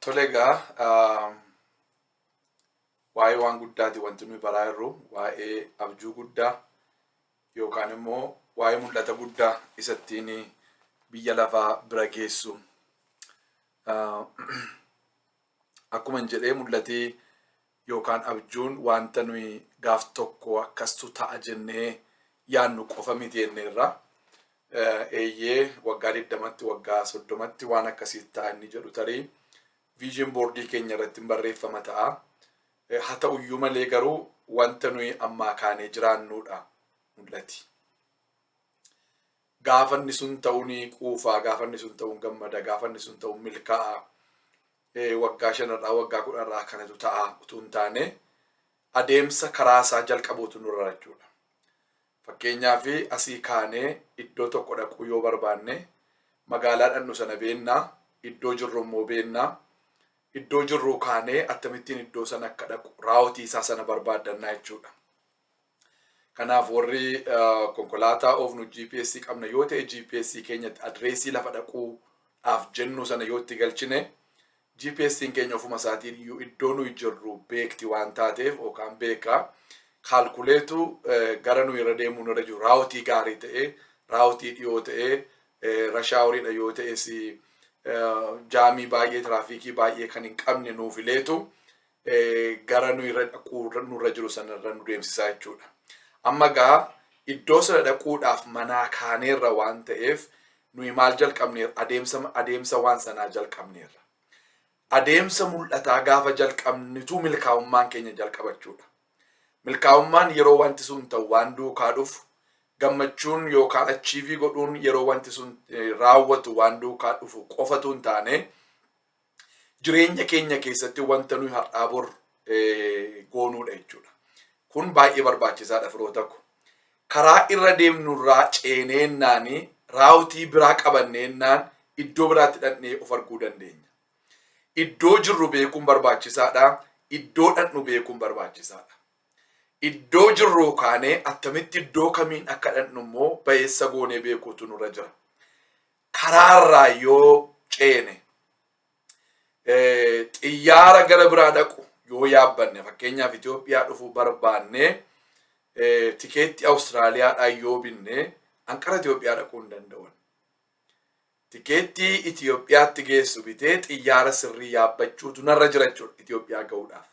Tole egaa, waa'ee waan guddaati wanti nuyi baraa jirru, waa'ee abjuu guddaa yookaan immoo waa'ee mul'ata guddaa isa ittiin biyya lafaa bira geessu. Akkuma hin jedhee, mul'ati yookaan abjuun wanta nuyi gaaf tokko akkastu ta'a jennee yaadnu qofa miti jenneerra. Eeyyee, waggaa 20tti, waggaa 30tti waan akkasii ta'a inni jedhu tarii vision boardii keenya irratti hin barreeffama ta'a. Haa ta'uyyuu malee garuu wanta nuyi ammaa kaanee jiraannudha mul'ati. Gaafa inni sun ta'uun quufaa, gaafa inni sun ta'uun gammada, gaafa inni sun ta'uun milkaa'a. Waggaa 5rraa, waggaa 10rraa kanatu ta'a utuu hin taane, adeemsa karaa isaa jalqabuutu nurra jechuudha. Fakkeenyaaf, asii kaanee iddoo tokko dhaquu yoo barbaanne, magaalaa dhaqnu sana beennaa, iddoo jirru immoo beennaa, iddoo jirru kaanee akkamittiin iddoo sana akka dhaqu routeii isaa sana barbaaddannaa jechuudha. Kanaaf warri konkolaataa oofnu GPS qabna yoo ta'e, GPS keenyatti adreesii lafa dhaquudhaaf jennu sana yoo itti galchine, GPS'n keenya ofuma isaatiin iyyuu iddoo nuyi jirru beekti waan taateef yookaan beekaa calculatetu gara nuyi irra deemuu nurra jiru routeii gaarii ta'e, routeii dhiyoo ta'e, rush houriidha yoo ta'es jamii baay'ee, tiraafikii baay'ee kan hin qabne nuuf fileetu gara nuyi irra dhaquu nurra jiru sanarra nu deemsisaa jechuudha. Amma gaa iddoo sana dhaquudhaaf manaa kaaneerra waan ta'eef, nuyi maal jalqabneerra? Adeemsa waan sanaa jalqabneerra. Adeemsa mul'ataa gaafa jalqabnitu milkaa'ummaan keenya jalqabachuudha. Milkaa'ummaan yeroo wanti sun ta'u waan duukaa dhufu, gammachuun yookaan achieve godhuun yeroo wanti sun raawwatu waan duukaa dhufu qofatu hin taane, jireenya keenya keessatti wanta nuyi har'aa bor goonuudha jechuudha. Kun baay'ee barbaachisaadha, firoota ko. Karaa irra deemnurraa ceeneennaani, routeii biraa qabanneennaan, iddoo biraatti dhaqnee of arguu dandeenya. Iddoo jirru beekuun barbaachisaadha. Iddoo dhaqnu beekuun barbaachisaadha. Iddoo jirru kaanee attamitti iddoo kamiin akka dhaqnu immoo ba'eessa goonee beekuutu nurra jira. Karaarraa yoo ceene, xiyyaara gara biraa dhaqu yoo yaabbanne, fakkeenyaaf Itoophiyaa dhufuu barbaanne, tikeettii Awustiraaliyaadhaan yoo binne, hanqara Itoophiyaa dhaquu hin danda'an. Tikeettii Itoophiyaatti geessu bitee xiyyaara sirrii yaabbachuutu narra jira jechuudha Itoophiyaa gahuudhaaf.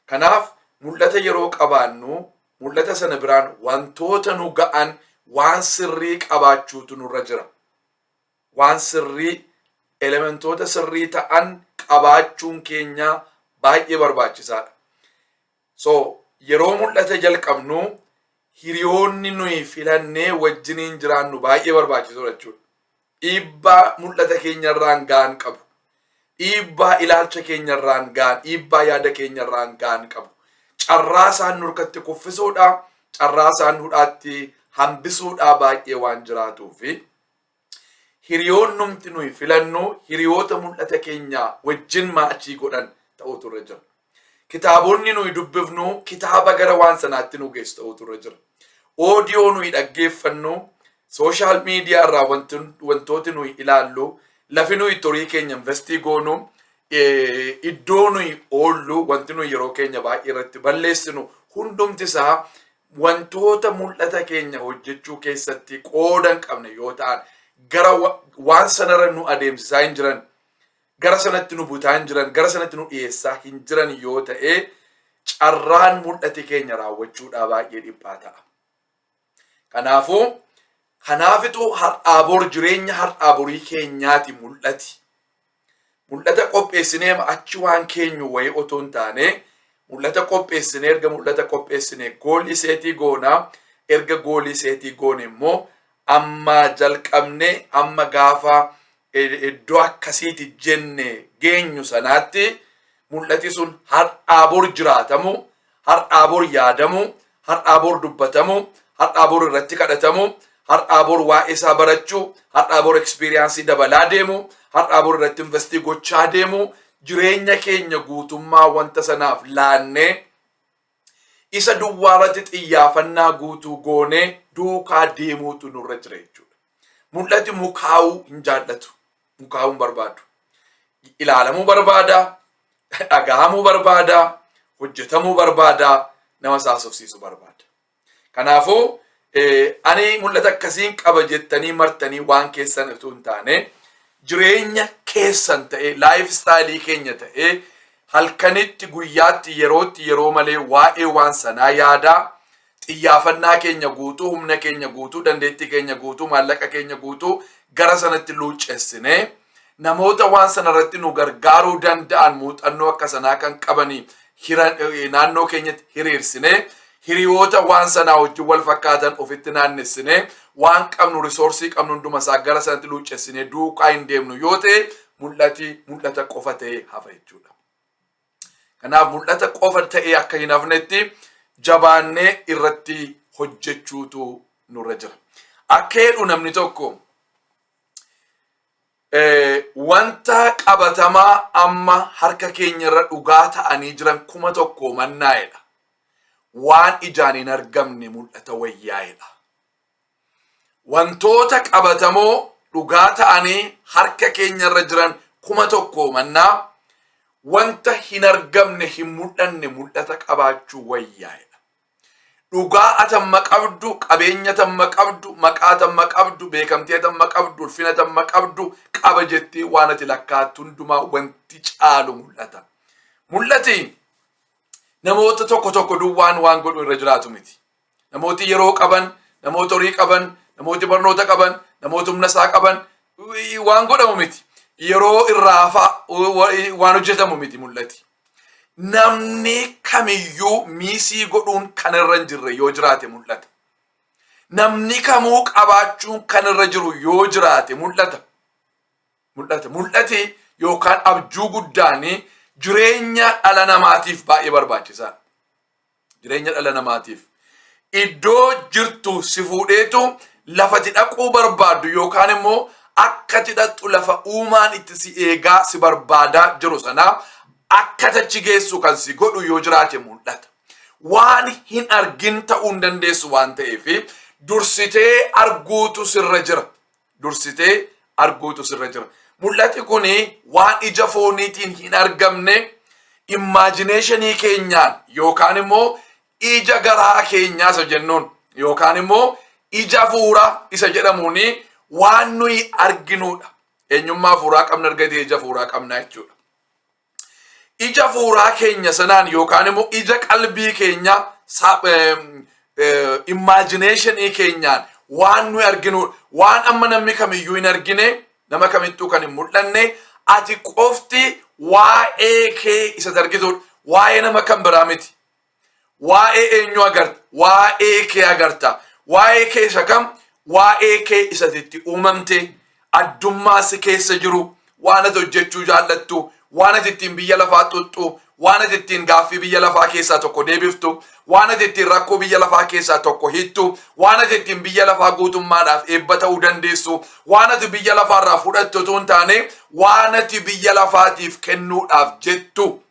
Kanaaf mul'ata yeroo qabaannu, mul'ata sana biraan wantoota nu ga'an waan sirrii qabaachuutu nurra jira. Waan sirrii, elementoota sirrii ta'an qabaachuun keenya baay'ee barbaachisaadha. So yeroo mul'ata jalqabnu, hiriyoonni nuyi filannee wajjiniin jiraannu baay'ee barbaachisoodha jechuudha. Dhiibbaa mul'ata keenyarraan ga'an qabu. Dhiibbaa ilaalcha keenyarraan ga'an, dhiibbaa yaada keenyarraan ga'an qabu. Carraa isaan nurkatti kuffisuudha, carraa isaan hudhaatti hambisuudha baay'ee waan jiraatuufi hiriyoonnumti nuyi filannu hiriyoota mul'ata keenya wajjin match godhan ta'uutu irra jira. Kitaabonni nuyi dubbifnu kitaaba gara waan sanaatti nu geessu ta'uutu irra jira. Audio nuyi dhaggeeffannu, social media irraa wantooti nuyi ilaallu, lafi nuyi torii keenya invest goonu, iddoo nuyi oollu, wanti nuyi yeroo keenya baay'ee irratti balleessinu hundumti isaa wantoota mul'ata keenya hojjechuu keessatti qooda hin qabne yoo ta'an, gara waan sanarra nu adeemsisaa hin jiran, gara sanatti nu butaa hin jiran, gara sanatti nu dhiyeessaa hin jiran yoo ta'e, carraan mul'ati keenya raawwachuudhaa baay'ee dhiphaa ta'a. Kanaafuu kanaafitu har'aa bor, jireenya har'aa borii keenyaati mul'ati. Mul'ata qopheessinee achi waan keenyu wayii otoo hin taane, mul'ata qopheessinee, erga mul'ata qopheessinee goal set goonaa, erga goal set goone immoo amma jalqabnee amma gaafa iddoo akkasiiti jenne geenyu sanaatti mul'ati sun har'aa bor jiraatamu, har'aa bor yaadamu, har'aa bor dubbatamu, har'aa bor irratti kadhatamu, har'aa bor waa'ee isaa barachuu, har'aa bor experience dabalaa deemu, har'aa bor irratti invest gochaa deemu, jireenya keenya guutummaa wanta sanaaf laannee, isa duwwaa irratti xiyyaafannaa guutuu goonee duukaa deemuutu nurra jira jechuudha. Mul'ati mukaa'uu hin jaallatu. Mukaa'uu hin barbaadu. Ilaalamuu barbaada, dhagahamuu barbaada, hojjetamuu barbaada, nama haasofsiisuu barbaada. Kanaafuu ani mul'ata akkasiin qaba jettanii martanii waan keessan utuu hin taane, jireenya keessan ta'ee, life style keenya ta'ee, halkanitti, guyyaatti, yerootti, yeroo malee waa'ee waan sanaa yaadaa, xiyyaafannaa keenya guutuu, humna keenya guutuu, dandeettii keenya guutuu, maallaqa keenya guutuu gara sanatti luuccessinee, namoota waan sana irratti nu gargaaruu danda'an, muuxannoo akka sanaa kan qabanii naannoo keenyatti hiriirsinee, hiriyoota waan sanaa wajjin wal fakkaatan ofitti naannessinee, waan qabnu, resource qabnu hunduma isaa gara sanatti luuccessinee duukaa hin deemnu yoo ta'e, mul'ati mul'ata qofa ta'ee hafa jechuudha. Kanaaf mul'ata qofa ta'ee akka hin hafnetti jabaannee irratti hojjechuutu nurra jira. Akka jedhu namni tokko, wanta qabatamaa amma harka keenya irra dhugaa ta'anii jiran 1000 mannaa'edha. Waan ijaan hin argamne mul'ata wayyaa'edha. Wantoota qabatamoo dhugaa ta'anii harka keenya irra jiran 1000 mannaa, wanta hin argamne, hin mul'anne mul'ata qabaachuu wayyaa'edha. Dhugaa atamma qabdu, qabeenya tamma qabdu, maqaa tamma qabdu, beekamtii tamma qabdu, ulfina tamma qabdu qaba jettee waan ati lakkaattu hundumaa wanti caalu mul'ata. Mul'ati namoota tokko tokko duwwaan waan godhu irra jiraatu miti. Namooti yeroo qaban, namoota horii qaban, namooti barnoota qaban, namoota humna isaa qaban waan godhamu miti. Yeroo irraa fa'a waan hojjetamu miti mul'ati. Namni kamiyyuu miss godhuun kan irra hin jirre yoo jiraate mul'ata. Namni kamuu qabaachuun kan irra jiru yoo jiraate mul'ata. Mul'ata. Mul'ati yookaan abjuu guddaan jireenya dhala namaatiif baay'ee barbaachisaadha. Jireenya dhala namaatiif. Iddoo jirtu si fuudheetu lafati dhaquu barbaaddu yookaan immoo akka ati dhaqxu lafa uumaan itti si eegaa, si barbaadaa jiru sanaa akka tachi geessu kan si godhu yoo jiraate mul'ata. Waan hin argin ta'uu hin dandeessu waan ta'eef, dursitee arguutu sirra jira. Dursitee arguutu sirra jira. Mul'ati kuni waan ija fooniitiin hin argamne, imagination keenyaan yookaan immoo ija garaa keenyaa isa jennuun yookaan immoo ija hafuuraa isa jedhamuun waan nuyi arginudha. Eenyummaa hafuuraa qabna argatee ija hafuuraa qabna jechuudha. Ija hafuuraa keenya sanaan yookaan immoo ija qalbii keenya, imagination keenyaan waan nuyi arginudha. Waan amma namni kamiyyuu hin argine, nama kamittuu kan hin mul'anne, ati qofti waa'ee kee isa argitudha. Waa'ee nama kan biraa miti. Waa'ee eenyu agarta? Waa'ee kee agarta. Waa'ee kee isa kam? Waa'ee kee isa itti uumamte, addummaa si keessa jiru, waan ati hojjechuu jaallattu, waan ati ittiin biyya lafaa xuxxu, waan ati ittiin gaaffii biyya lafaa keessaa tokko deebiftu, waan ati ittiin rakkoo biyya lafaa keessaa tokko hittu, waan ati ittiin biyya lafaa guutummaadhaaf eebba ta'uu dandeessu, waan ati biyya lafaarraa fudhattu otoo hin taane, waan ati biyya lafaatiif kennuudhaaf jettu.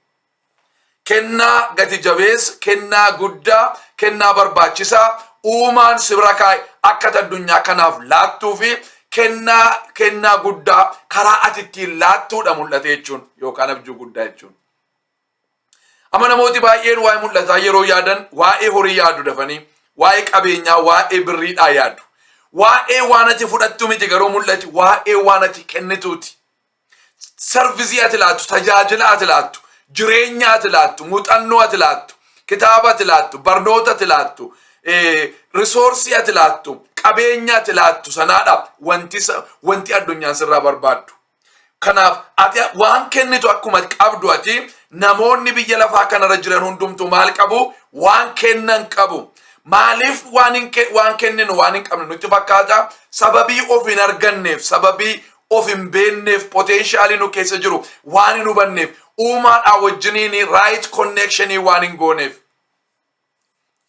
Kennaa gati jabeessa, kennaa guddaa, kennaa barbaachisaa uumaan si bira kaa'e akka ati addunyaa kanaaf laattuu fi kennaa guddaa karaa ati ittiin laattuudha mul'ate jechuun yookaan abjuu guddaa jechuun. Amma namooti baay'een waa'ee mul'ataa yeroo yaadan waa'ee horii yaadu dafanii, waa'ee qabeenyaa, waa'ee birriidhaa yaadu. Waa'ee waan ati fudhattu miti garuu mul'ati, waa'ee waan ati kennituuti. Service ati laattu, tajaajila ati laattu, jireenya ati laattu, muuxannoo ati laattu, kitaaba ati laattu, barnoota ati laattu, resource ati laattu, qabeenya ati laattu sanaadha wanti addunyaan sirraa barbaaddu. Kanaaf ati waan kennitu akkuma qabdu, ati namoonni biyya lafaa kanarra jiran hundumtu maal qabu? Waan kennan qabu. Maaliif waan kenninu waan hin qabne nutti fakkaata? Sababii of hin arganneef, sababii of hin beekneef, potential nu keessa jiru waan hin hubanneef, uumaadhaa wajjiniin right connection waan hin gooneef.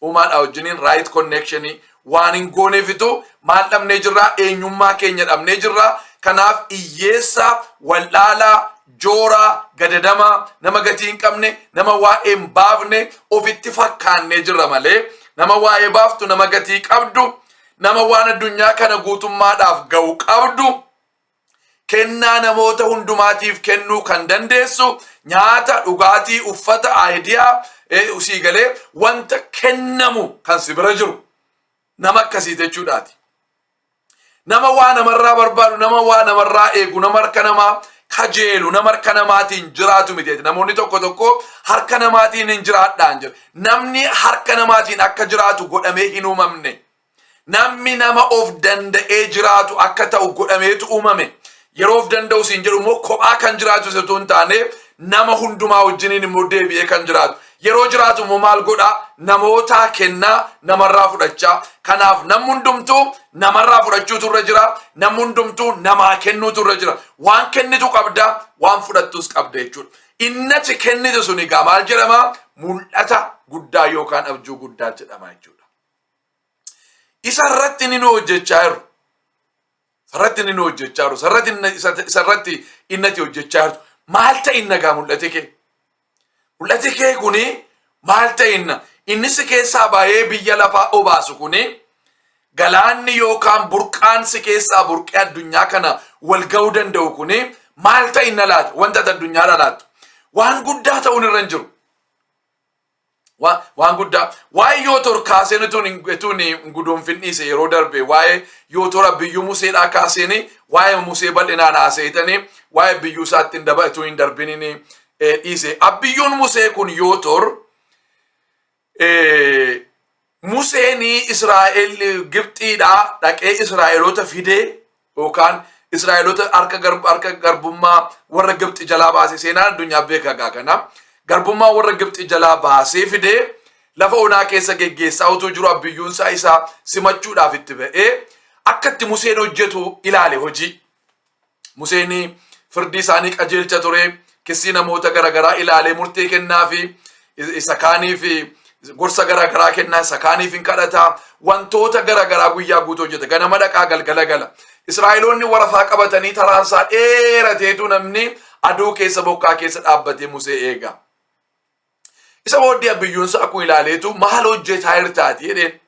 Uumaadhaa wajjiniin right connection waan hin gooneefitu maal dhabnee jirraa? Eenyummaa keenya dhabnee jirraa. Kanaaf hiyyeessa, wallaalaa, jooraa, gadadamaa, nama gatii hin qabne, nama waa'ee hin baafne ofitti fakkaannee jirra malee, nama waa'ee baaftu, nama gatii qabdu, nama waan addunyaa kana guutummaadhaaf ga'u qabdu. Kennaa namoota hundumaatiif kennuu kan dandeessu, nyaata, dhugaatii, uffata, idea sii galee, wanta kennamu kan si bira jiru nama akkasii jechuudhaati. Nama waa namarraa barbaadu, nama waa namarraa eegu, nama harka namaa kajeelu, nama harka namaatiin jiraatu miti. Namoonni tokko tokko harka namaatiin hin jiraadhaan jira. Namni harka namaatiin akka jiraatu godhamee hin uumamne. Namni nama of danda'ee jiraatu akka ta'u godhameetu uumame. Yeroo of danda'u siin jedhu immoo, kophaa kan jiraatu isa hin taane, nama hundumaa wajjiniin immoo deebi'ee kan jiraatu. Yeroo jiraatu immoo maal godhaa? Namootaa kennaa, namarraa fudhachaa. Kanaaf namni hundumtuu namarraa fudhachuutu irra jira. Namni hundumtuu namaa kennuutu irra jira. Waan kennitu qabda, waan fudhattus qabda jechuudha. Innati kennitu sun egaa maal jedhama? Mul'ata guddaa yookaan abjuu guddaa jedhama jechuudha. Isa irratti inni nu hojjechaa jiru. Sarratti inni nu hojjechaa jiru. Sarratti isarratti innati hojjechaa jirtu. Maal ta'inna gaa mul'ate kee? Mul'ati kee kuni maal ta'inna? Inni si keessaa baay'ee biyya lafaa obaasu kuni, galaanni yookaan burqaan si keessaa burqee addunyaa kana wal ga'uu danda'u kuni maal ta'inna laata? Wanta ati addunyaadha laattu. Waan guddaa ta'uun irra hin jiru. Waan guddaa. Waa'ee Yootor kaaseen utuun hin guduunfin dhiise. Yeroo darbe waa'ee Yootor biyyuu Museedhaa kaaseen, waa'ee Musee bal'inaan haasa'etanii, waa'ee biyyuu isaatti hin daba utuu hin darbinin dhiise. Abbiyyuun Musee kun Yootor, Museen Israa'el Gibxiidhaa dhaqee Israa'eloota fidee yookaan Israa'eloota harka garbummaa warra Gibxi jalaa baasee, seenaan addunyaa beeka gaa kana, garbummaa warra Gibxi jalaa baasee fidee lafa onaa keessa geggeessaa utuu jiru, abbiyyuunsaa isaa simachuudhaaf itti ba'ee akka itti Museen hojjetu ilaale hojii. Museen firdii isaanii qajeelcha ture, kissii namoota garaagaraa ilaalee murtee kennaa fi isa kaaniif gorsa garaagaraa kennaa, isa kaaniif hin kadhataa, wantoota garaagaraa guyyaa guutuu hojjeta. Ganama dhaqaa, galgala gala. Israa'eloonni warafaa qabatanii taraansaa dheerateetu namni aduu keessa, bokkaa keessa dhaabbatee Musee eega. Isa booddee abbiyyuunsa akkuma ilaaleetu, "Maal hojjetaa jirtaati?" jedheen.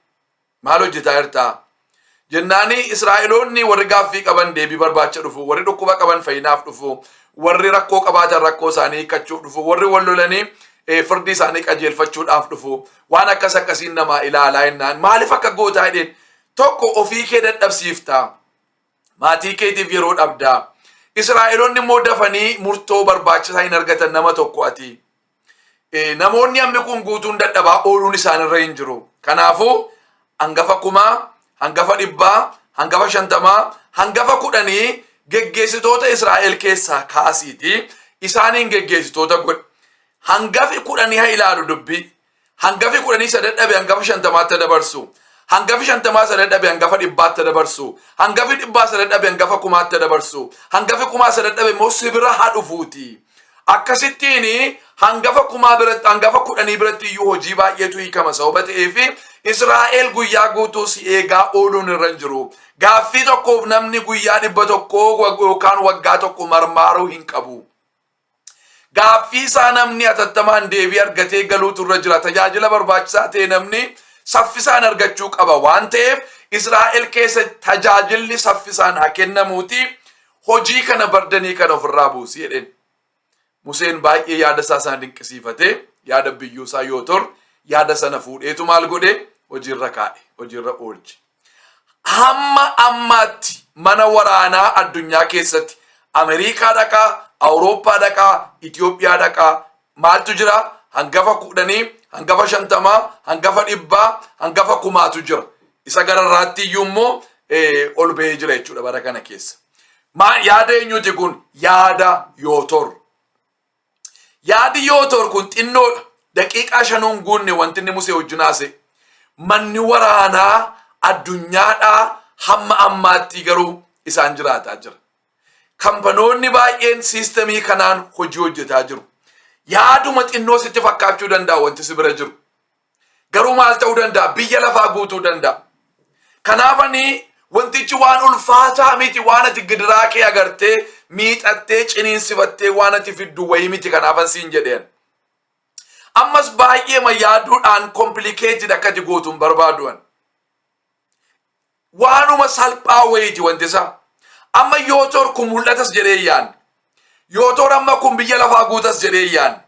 "Maal hojjetaa jirtaa?" Jennaani, Israa'eloonni warri gaaffii qaban deebii barbaacha dhufu, warri dhukkuba qaban fayyinaaf dhufu, warri rakkoo qabaatan rakkoo isaanii hiikkachuuf dhufu, warri wal lolanii firdii isaanii qajeelfachuudhaaf dhufu. Waan akkas akkasiin namaa ilaalaa jennaan, "Maaliif akka gootaa?" jedheen. "Tokko, ofii kee dadhabsiiftaa. Maatii keetiif yeroo dhabdaa. Israa'eloonni immoo dafanii murtoo barbaachisaa hin argatan nama tokko ati. Namoonni hammi kun guutuun dadhabaa ooluun isaanirra hin jiru. Kanaafuu hangafa kumaa, hangafa dhibbaa, hangafa 50, hangafa 10 geggeessitoota Israa'el keessaa kaasiiti. Isaaniin geggeessitoota godhi. Hangafi 10 haa ilaalu dubbii. Hangafi 10 isa dadhabe hangafa 50tti dabarsu. Hangafi 50 isa dadhabe hangafa dhibbaatti dabarsu. Hangafi dhibbaa isa dadhabe hangafa kumaatti dabarsu. Hangafi kumaa isa dadhabe immoo si bira haa dhufuuti. Akkasittiin hangafa kumaa biratti, hangafa 10 biratti iyyuu hojii baay'eetu hiikama sababa ta'eef, Israa'el guyyaa guutuu si eegaa ooluun irra hin jiru. Gaaffii tokkoof namni guyyaa 100 yookaan waggaa tokko marmaaruu hin qabu. Gaaffii isaa namni atattamaan deebii argatee galuutu irra jira. Tajaajila barbaachisaa ta'e namni saffisaan argachuu qaba waan ta'eef, Israa'el keessa tajaajilli saffisaan haa kennamuuti. Hojii kana bardanii kana ofirraa buusi," jedheen. Museen baay'ee yaada isaa sana dinqisiifatee, yaada biyyuu isaa Yootor, yaada sana fuudheetu maal godhe? Hojiirra kaa'e, hojiirra oolche. Hamma ammaatti mana waraanaa addunyaa keessatti, Ameerikaa dhaqaa, Awurooppaa dhaqaa, Itoophiyaa dhaqaa, maaltu jira? Hangafa 10, hangafa 50, hangafa dhibbaa, hangafa kumaatu jira. Isa gararraatti iyyuu immoo ol ba'ee jira jechuudha bara kana keessa. Yaada eenyuti kun? Yaada Yootor. Yaadi Yootor kun xinnoodha. Daqiiqaa shanuun guunne wanti inni Musee wajjin haasa'e. Manni waraanaa addunyaadhaa hamma ammaatti garuu isaan jiraataa jira. Kampanoonni baay'een systemii kanaan hojii hojjetaa jiru. Yaaduma xinnoo sitti fakkaachuu danda'a wanti si bira jiru. Garuu maal ta'uu danda'a? Biyya lafaa guutuu danda'a. Kanaaf ani wantichi waan ulfaataa miti, waan ati gidiraa kee agartee miixattee ciniinsifattee waan ati fiddu wayii miti, kanaafan siin jedheen. Ammas baay'eema yaaduudhaan complicated akka ati gootu hin barbaaduan. Waanuma salphaa wayiiti wanti isaa. Amma Yootoor kun mul'atas jedhee hin yaadne. Yootoor amma kun biyya lafaa guutas jedhee hin yaadne.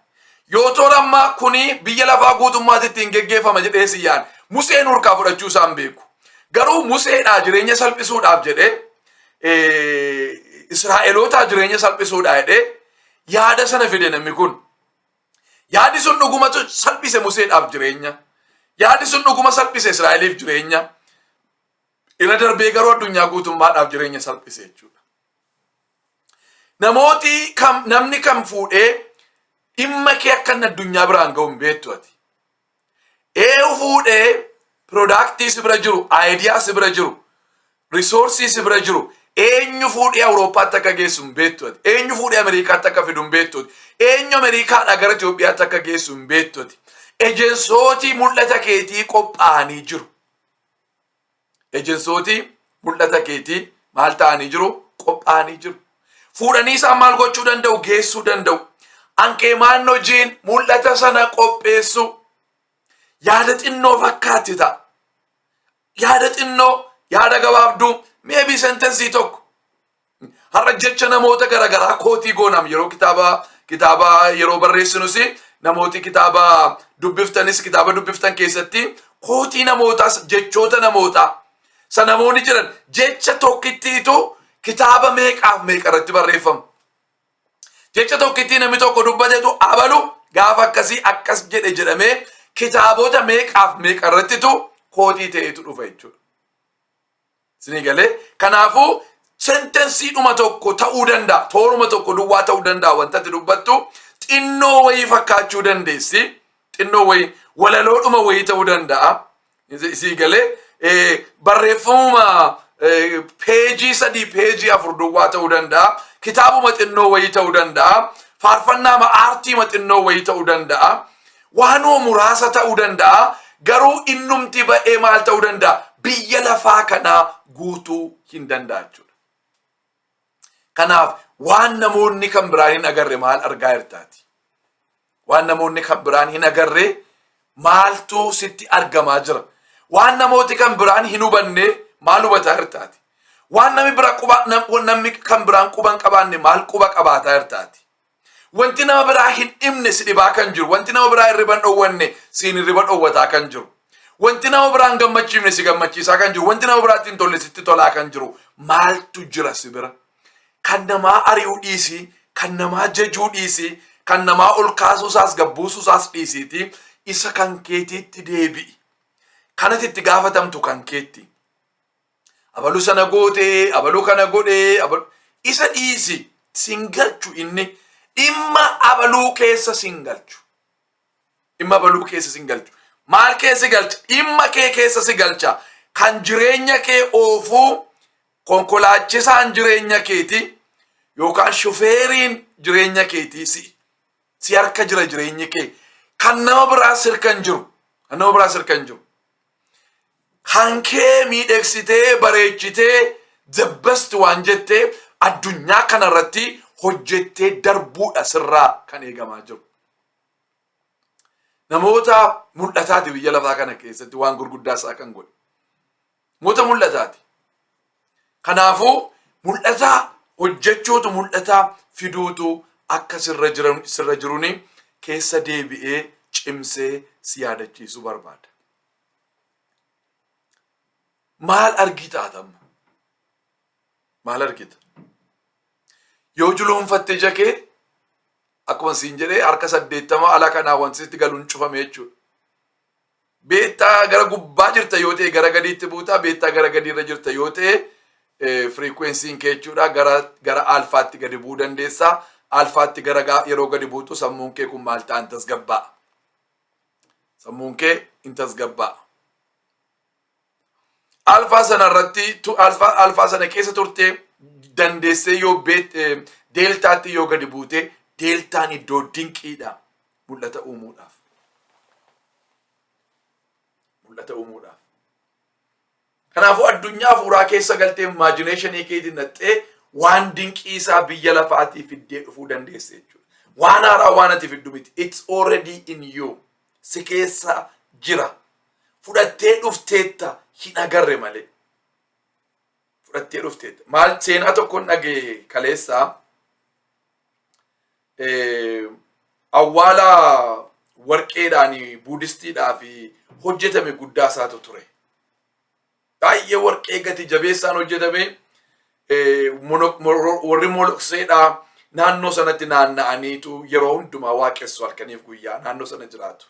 Yootoor amma kuni biyya lafaa guutummaatti ittiin geggeeffama jedhee hin yaadne. Museen hurkaa fudhachuu isaa hin beeku. Garuu Museedhaa jireenya salphisuudhaaf jedhee, Israa'elootaa jireenya salphisuudhaa jedhee yaada sana fide namni kun. Yaadi sun dhugumatu salphise Museedhaaf jireenya. Yaadi sun dhuguma salphise Israa'eliif jireenya. Irra darbee garuu addunyaa guutummaadhaaf jireenya salphise jechuudha. Namooti kam, namni kam fuudhee dhimma kee akka inni addunyaa biraan ga'u hin beektu ati. Eeyu fuudhee product si bira jiru, idea si bira jiru, resource si bira jiru, eenyu fuudhee Awurooppaatti akka geessu hin beektu ati. Eenyu fuudhee Ameerikaatti akka fidu hin beektu ati. Eenyu Ameerikaadhaa gara Itoophiyaatti akka geessu hin beektu ati. Ejensootii mul'ata keetii qophaa'anii jiru. Ejensootii mul'ata keetii maal ta'anii jiru? Qophaa'anii jiru. Fuudhanii isaan maal gochuu danda'u? Geessuu danda'u. Ankee maan hojiin mul'ata sana qopheessu. Yaada xinnoo fakkaatti ta'a. Yaada xinnoo, yaada gabaabduu, maybe sentence tokko. Har'a jecha namoota garaagaraa quote goonam yeroo kitaaba yeroo barreessinus, namooti kitaaba dubbiftanis, kitaaba dubbiftan keessatti quote namootaas, jechoota namootaa sa namoonni jiran, jecha tokkittiitu kitaaba meeqaaf meeqa irratti barreeffama. Jecha tokkittii namni tokko dubbatetu abalu gaafa akkasii akkas jedhe jedhamee kitaabota meeqaaf meeqa irrattitu quote ta'etu dhufa jechuudha. Isinii galee? Kanaafuu sentenceiidhuma tokko ta'uu danda'a. Tooruma tokko duwwaa ta'uu danda'a. Wanta ati dubbattu xinnoo wayii fakkaachuu dandeessi. Xinnoo wayii, walaloodhuma wayii ta'uu danda'a. Isii galee, barreeffamuma page 3, page 4 duwwaa ta'uu danda'a. Kitaabuma xinnoo wayii ta'uu danda'a. Faarfannaama aartiima xinnoo wayii ta'uu danda'a. Waanuma muraasa ta'uu danda'a. Garuu innumti ba'ee maal ta'uu danda'a? Biyya lafaa kanaa guutuu hin danda'a jechuudha. Kanaaf waan namoonni kan biraan hin agarre maal argaa jirtaati? Waan namoonni kan biraan hin agarre maaltu sitti argamaa jira? Waan namooti kan biraan hin hubanne maal hubataa jirtaati? Waan namni bira quba namni kan biraan quba hin qabaanne maal quba qabaataa jirtaati? Wanti nama biraa hin dhibne si dhibaa kan jiru, wanti nama biraa hirriba hin dhowwanne siin hirriba dhowwataa kan jiru, wanti nama biraa hin gammachiifne si gammachiisaa kan jiru, wanti nama biraatti hin tolle sitti tolaa kan jiru maaltu jira si bira? Kan namaa ari'uu dhiisii, kan namaa jajuu dhiisii, kan namaa ol kaasuusaas gabbuusuusaas dhiisiiti isa kan keetiitti deebi'i. Kanatti itti gaafatamtu kan keetti. Abaluu sana gootee, abaluu kana godhee, abaluu isa dhiisi, sin galchu inni dhimma abaluu keessa sin galchu. Dhimma abaluu keessa sin galchu. Maal keessa galcha? Dhimma kee keessa si galcha. Kan jireenya kee oofuu, konkolaachisaan jireenya keeti yookaan shufeeriin jireenya keetii si. Si harka jira jireenyi kee. Kan nama biraa sirka hin jiru. Kan nama biraa sirka hin jiru. Kan kee miidhegsitee bareechitee, the best waan jettee addunyaa kanarratti hojjettee darbuudha sirraa kan eegamaa jiru. Namoota mul'ataati biyya lafaa kana keessatti waan gurguddaa isaa kan godhe. Namoota mul'ataati. Kanaafuu mul'ataa hojjechuutu, mul'ataa fiduutu akka sirra jiruni keessa deebi'ee cimsee si yaadachiisuu barbaada. Maal argita atamma? Maal argita? Yoo juluunfatte ija kee, akkuma siin jedhee, harka 80 ala kanaa wanti sitti galuun cufame jechuudha. Beta gara gubbaa jirta yoo ta'e gara gadiitti buutaa, beta gara gadiirra jirta yoo ta'e frequencyn kee jechuudha gara alphaatti gadi bu'uu dandeessa. Alphaatti gara yeroo gadi buutu sammuun kee kun maal ta'an tasgabbaa'a. Sammuun kee hin tasgabbaa'a. Alpha sana irratti, alpha sana keessa turtee dandeessee yoo deltaatti yoo gadi buute, deltaan iddoo dinqiidha mul'ata uumuudhaaf. Mul'ata uumuudhaaf. Kanaafuu addunyaa hafuuraa keessa galtee imagination keetiin naqxee waan dinqii isaa biyya lafaatii fiddee dhufuu dandeesse jechuudha. Waan haaraa waan ati fiddu miti. It's already in you. Si keessa jira. Fudhattee dhufteetta, hin agarre malee. Fudhattee dhufteetta, hin agarre malee. Fudhattee dhufteetta. Maal seenaa tokkoon dhagee kaleessaa awwaala warqeedhaan buudistiidhaa fi hojjetame guddaa isaatu ture. Baay'ee warqee gati jabeessaan hojjetame, warri molokseedhaa naannoo sanatti naanna'aniitu yeroo hundumaa waaqessu, halkaniif guyyaa naannoo sana jiraatu.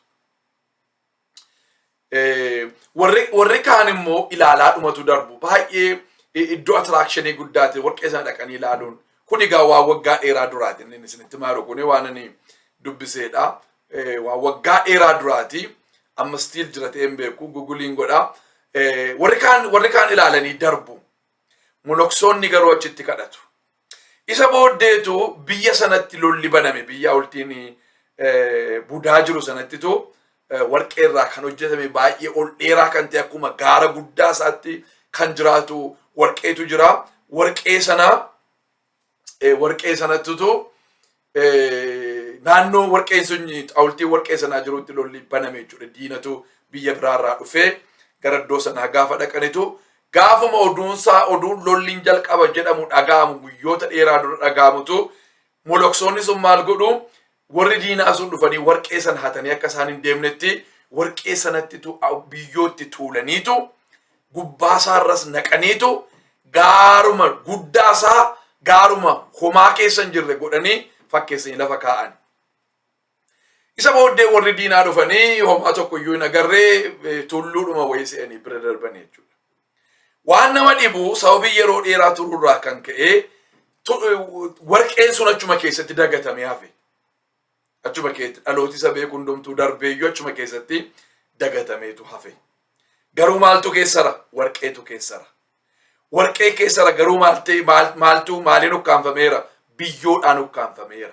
Warri kaan immoo ilaalaa dhumatu darbu. Baay'ee iddoo attraction guddaati warqee sana dhaqanii ilaaluun. Kun egaa waan waggaa dheeraa duraati. Inni isinitti maaru kuni waan ani dubbiseedha. Waan waggaa dheeraa duraati. Amma still jira ta'ee hin beeku. Googleiin godha. Warri kaan ilaalanii darbu. Moloksoonni garuu achitti kadhatu. Isa booddeetu biyya sanatti lolli baname. Biyya hawultiin budaa jiru sanattitu warqee irraa kan hojjetame baay'ee ol dheeraa kan ta'e, akkuma gaara guddaa isaatti kan jiraatu warqeetu jira. Warqee sanattitu naannoo warqeen sun, hawultiin warqee sanaa jirutti lolli baname jechuudha. Diinatu biyya biraarraa dhufee gara iddoo sanaa gaafa dhaqanitu, gaafuma oduunsaa, oduun lolliin jalqaba jedhamu dhaga'amu, guyyoota dheeraa dura dhaga'amutu, moloksoonni sun maal godhu? Warri diinaa sun dhufanii warqee sana hatanii akka isaan hin deemnetti warqee sanattitu biyyootti tuulaniitu, gubbaasaarras naqaniitu, gaaruma guddaasaa gaaruma homaa keessa hin jirre godhanii fakkeessanii lafa kaa'an. Isa booddee warri diinaa dhufanii homaa tokko iyyuu hin agarree, tulluudhuma wayii se'anii bira darban jechuudha. Waan nama dhibu, sababii yeroo dheeraa tururraa kan ka'e warqeen sun achuma keessatti dagatamee hafe. Achuma keessatti dhalooti isa beeku hundumtuu darbeeyyuu achuma keessatti dagatameetu hafe. Garuu maaltu keessara? Warqeetu keessara. Warqee keessara, garuu maaltu, maaliin ukkaanfameera? Biyyoodhaan ukkaanfameera.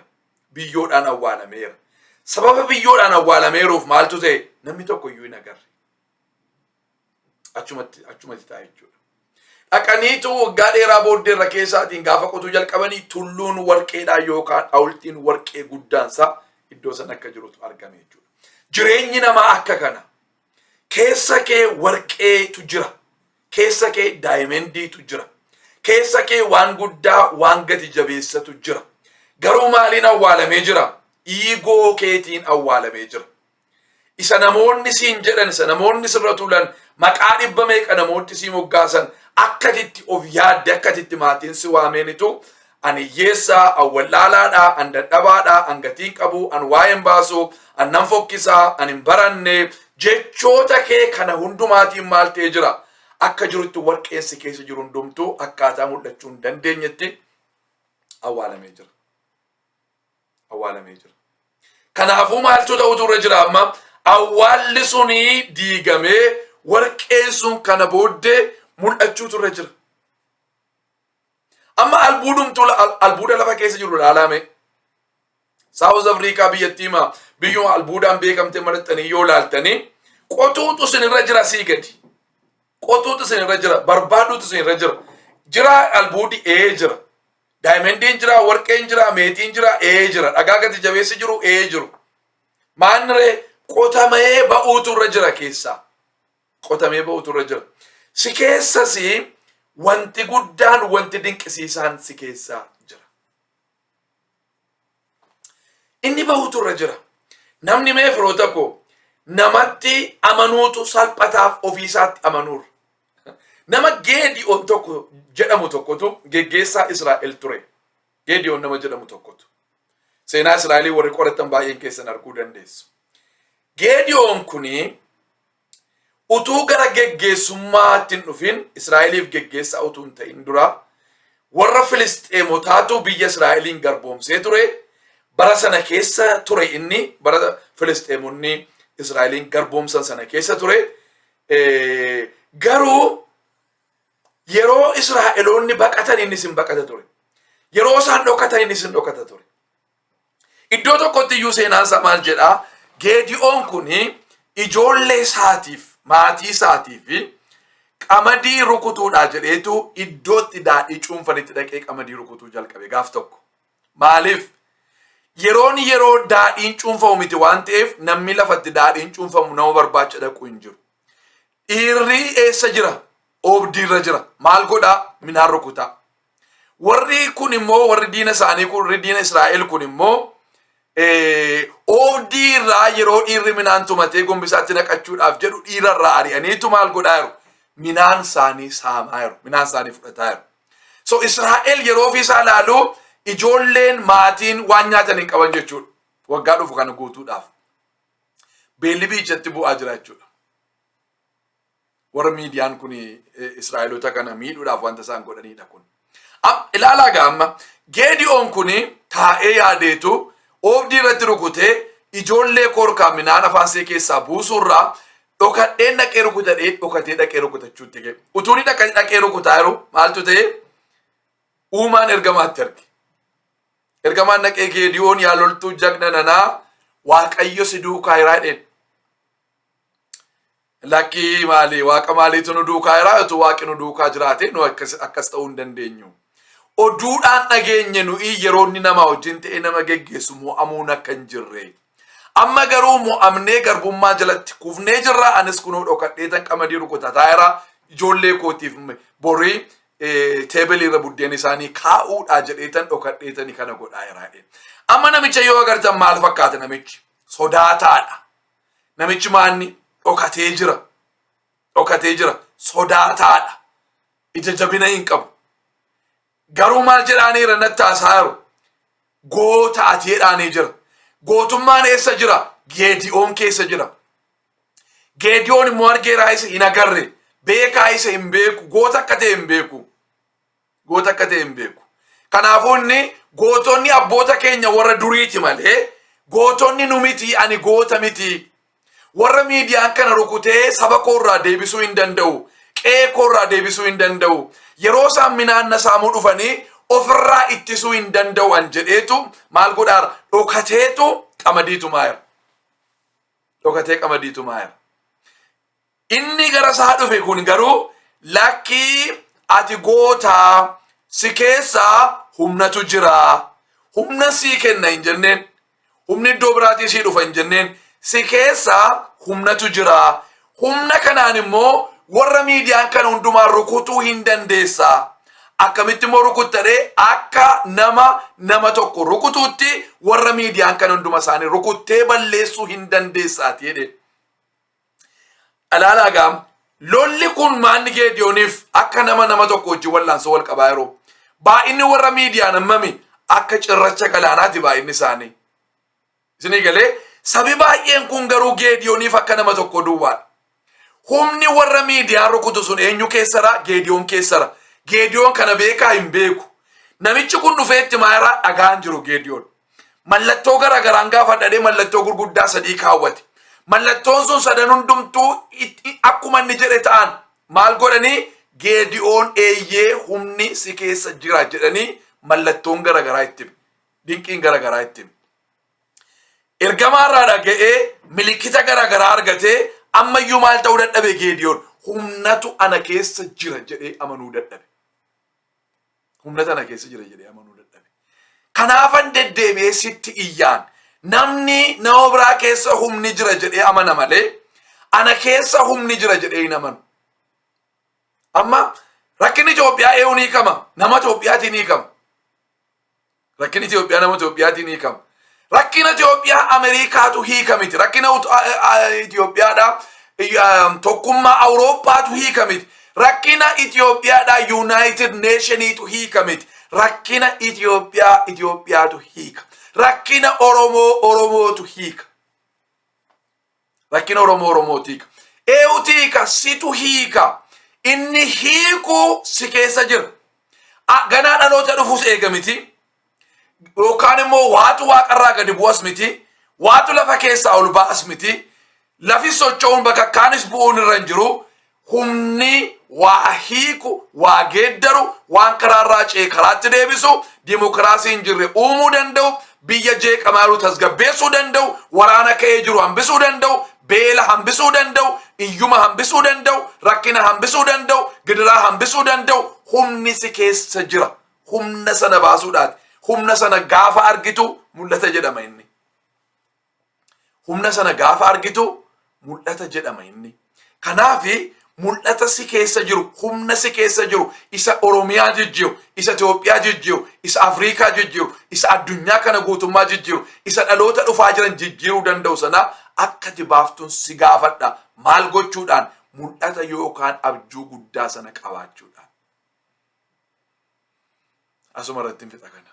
Biyyoodhaan awwaalameera. Sababa biyyoodhaan awwaalameeruuf maaltu ta'e? Namni tokko iyyuu hin agarre. Achumatti ta'a jechuudha. Dhaqaniitu waggaa dheeraa booddee irra keessaatiin gaafa qotuu jalqabanii, tulluun warqeedhaan yookaan hawultiin warqee guddaansaa iddoo sana akka jirutu argame jechuudha. Jireenyi namaa akka kana. Keessa kee warqeetu jira. Keessa kee diamondiitu jira. Keessa kee waan guddaa, waan gati jabeessatu jira. Garuu maaliin awwaalamee jira? Ego keetiin awwaalamee jira. Isa namoonni siin jedhan, isa namoonni sirra tuulan, maqaa dhibba meeqa namoonni sii moggaasan, akkatitti of yaadde, akkatitti maatiin si waameenitu, ani hiyyeessaa, an wallaalaadha, an dadhabaadha, an gatiin qabu, an waa'een baasu, an nan fokkisaa, an hin baranne, jechoota kee kana hundumaatiin maal ta'ee jira? Akka jirutti warqeensi keessa jiru hundumtuu akkaataa mul'achuu hin dandeenyetti awwaalamee jira. Awwaalamee jira. Kanaafuu maaltu ta'utu irra jira amma? Awwaalli suni diigamee warqeen sun kana booddee mul'achuutu irra jira. Amma albuudumtuu albuuda lafa keessa jiru ilaalame. South Africa biyyattii ma biyyuma albuudaan beekamte maraxxanii yoo laaltanii, qotuutu isin irra jira sii gadi. Qotuutu isin irra jira, barbaaduutu isin irra jira. Jira albuudi? Ee, jira. Diamondiin jira, warqeen jira, meetiin jira? Ee, jira. Dhagaa gati jabeessi jiru? Ee, jiru. Maanree qotamee ba'uutu irra jira keessaa. Qotamee ba'uutu irra jira. Si keessas wanti guddaan, wanti dinqisiisaan si keessaa jira. Inni bahuutu irra jira. Namni, mee firoota koo, namatti amanuutu salphataaf ofiisaatti amanuurra. Nama Geedi'oon tokko jedhamu tokkotu geggeessaa Israa'el ture. Geedi'oon nama jedhamu tokkotu. Seenaa Israa'elii warri qoratan baay'een keessan arguu dandeessu. Geedi'oon kuni utuu gara geggeessummaatti hin dhufin, Israa'eliif geggeessaa utuu hin ta'in dura, warra Filisxeemotaatu biyya Israa'eliin garboomsee ture. Bara sana keessa ture inni, bara Filisxeemonni Israa'eliin garboomsan sana keessa ture. Garuu yeroo Israa'eloonni baqatan inni isin baqata ture. Yeroo isaan dhokatan inni isin dhokata ture. Iddoo tokkotti iyyuu seenaan isaa maal jedhaa? Geedi'oon kuni ijoollee isaatiif, maatii isaatiif qamadii rukutuudha jedheetu iddootti daadhii cuunfanitti dhaqee qamadii rukutuu jalqabe gaaf tokko. Maaliif? Yeroon yeroo daadhiin cuunfamu miti waan ta'eef, namni lafatti daadhiin cuunfamu nama barbaacha dhaqu hin jiru. Dhiirri eessa jira? Oobdiirra jira. Maal godhaa? Midhaan rukutaa. Warri kun immoo, warri diina isaanii kun, warri diina Israa'el kun immoo oobdii irraa yeroo dhiirri midhaan tumatee gombisaatti naqachuudhaaf jedhu dhiira irraa ari'aniitu maal godhaa jiru? Midhaan isaanii saamaa jiru. Midhaan isaanii fudhataa jiru. So Israa'el yeroo ofii isaa ilaalu ijoolleen, maatiin waan nyaatan hin qaban jechuudha. Waggaa dhufu kana guutuudhaaf. Beelli biyyatti bu'aa jira jechuudha. Warra Miidiyaan kun Israa'eloota kana miidhuudhaaf wanta isaan godhanidha kun. Ilaalaa gaa, amma Geedi'oon kun taa'ee yaadeetu oobdii irratti rukutee ijoollee koorkaa midhaan afaan see keessaa buusuurraa dhokadheen dhaqee rukutadhee dhokatee dhaqee rukutachuutti ga'e. Utuu inni dhaqee rukutaa jiru maaltu ta'e? Uumaan ergamaatti arge. Ergamaan dhaqee, "Geedi'oon, yaa loltuu jagna nanaa, Waaqayyo si duukaa jiraa," jedheen. "Lakkii, maali? Waaqa maaliitu nu duukaa jiraa? Utuu Waaqi nu duukaa jiraate nu akkas ta'uu hin dandeenyu. Oduudhaan dhageenye nuyi yeroo inni nama wajjin ta'ee nama geggeessu mo'amuun akka hin jirre. Amma garuu mo'amnee garbummaa jalatti kufnee jirra. Anis kunoo dhokadhee tan qamadii rukutataa jira. Ijoollee kootiif borii table irra buddeen isaanii kaa'uudha jedhee tan dhokadheetani kana godhaa jira." Amma namicha yoo agartan maal fakkaata namichi? Sodaataadha. Namichi maanni dhokatee jira. Dhokatee jira. Sodaataadha. Ija jabina hin qabu. Garuu maal jedhaaniira natti haasaa jiru? "Goota ati," jedhaanii jira. Gootummaan eessa jira? Geedi'oon keessa jira. Geedi'oon immoo argeeraa isa hin agarre. Beekaa isa hin beeku. Goota akka ta'e hin beeku. Goota akka ta'e hin beeku. Kanaafuu inni gootonni abboota keenya warra duriiti malee gootonni nu miti, ani goota miti. Warra Miidiyaan kana rukutee saba koo irraa deebisuu hin danda'u. Qe'ee koo irraa deebisuu hin danda'u. Yeroo isaan midhaan na saamuu dhufanii ofirraa ittisuu hin danda'u an jedheetu maal godhaara? Dhokateetu qamadii tumaa jira. Dhokatee qamadii tumaa jira. Inni gara isaa dhufe kun garuu, "Lakkii, ati gootaa, si keessaa humnatu jira. Humna sii kenna," hin jenneen. Humni iddoo biraatii sii dhufa hin jenneen. Si keessaa humnatu jira. Humna kanaan immoo warra Miidiyaan kana hundumaa rukutuu hin dandeessaa. Akkamitti immoo rukuttadhee? Akka nama nama tokko rukutuutti warra Miidiyaan kana hunduma isaanii rukuttee balleessuu hin dandeessaati jedhe. Ilaalaa gaam, lolli kun maanni Geediyooniif akka nama nama tokko wajjin wallaansoo wal qabaa yeroo. Baay'inni warra Miidiyaan hammami? Akka cirracha galaanaati baay'inni isaanii. Isinii galee? Sabi baay'een kun garuu Geediyooniif akka nama tokko duwwaadha. Humni warra Miidiyaan rukutu sun eenyu keessara? Geediyoon keessara. Geediyoon kana beekaa? Hin beeku. Namichi kun dhufee itti maayiraa dhagaan jiru Geediyoon. Mallattoo garagaraan gaafa dhadhee mallattoo gurguddaa sadii kaawwate. Mallattoon sun sadan hundumtuu akkuma inni jedhe ta'an. Maal godhanii? Geediyoon, "Eeyyee, humni si keessa jira," jedhanii mallattoon garagaraa itti hime. Dinqiin garagaraa itti hime. Ergamaarraa dhaga'ee milikita garagaraa argatee ammayyuu maal ta'uu dadhabe Geediyoon? Humnatu ana keessa jira jedhee amanuu dadhabe. Humnatu ana keessa jira jedhee amanuu dadhabe. Kanaafan deddeebi'ee sitti iyyaan, namni nama biraa keessa humni jira jedhee amana malee ana keessa humni jira jedhee hin amanu. Amma rakkinni Itoophiyaa eenyuun hiikama? Nama Itoophiyaatiin hiikama. Rakkinni Itoophiyaa nama Itoophiyaatiin hiikama. Rakkina Itoophiyaa Ameerikaatu hiika miti. Rakkina Itoophiyaadhaa tokkummaa Awurooppaatu hiika miti. Rakkina Itoophiyaadhaa United Nationiitu hiika miti. Rakkina Itoophiyaa Itoophiyaatu hiika. Rakkina Oromoo Oromootu hiika. Rakkina Oromoo Oromootu hiika. Eenyutu hiika? Situ hiika. Inni hiikuu si keessa jira. Ganaa dhaloota dhufuus eega miti. Yookaan immoo waatu waaqarraa gadi bu'as miti. Waatu lafa keessaa ol ba'as miti. Lafi socho'uun bakka kaanis bu'uun irra hin jiru. Humni waa hiiku, waa geeddaru, waan karaarraa ce'e karaatti deebisu, dimokiraasii hin jirre uumuu danda'u, biyya jeeqamaa jiru tasgabbeessuu danda'u, waraana ka'ee jiru hambisuu danda'u, beela hambisuu danda'u, iyyuma hambisuu danda'u, rakkina hambisuu danda'u, gidiraa hambisuu danda'u, humni si keessa jira. Humna sana baasuudhaati. Humna sana gaafa argitu mul'ata jedhama inni. Humna sana gaafa argitu mul'ata jedhama inni. Kanaafi Mul'ata si keessa jiru, humna si keessa jiru, isa Oromiyaa jijjiiru, isa Itoophiyaa jijjiiru, isa Afriikaa jijjiiru, isa addunyaa kana guutummaa jijjiiru, isa dhaloota dhufaa jiran jijjiiruu danda'u sana akka ati baaftuun si gaafadha. Maal gochuudhaan? Mul'ata yookaan abjuu guddaa sana qabaachuudhaan. Asuma irratti hin fixa kana.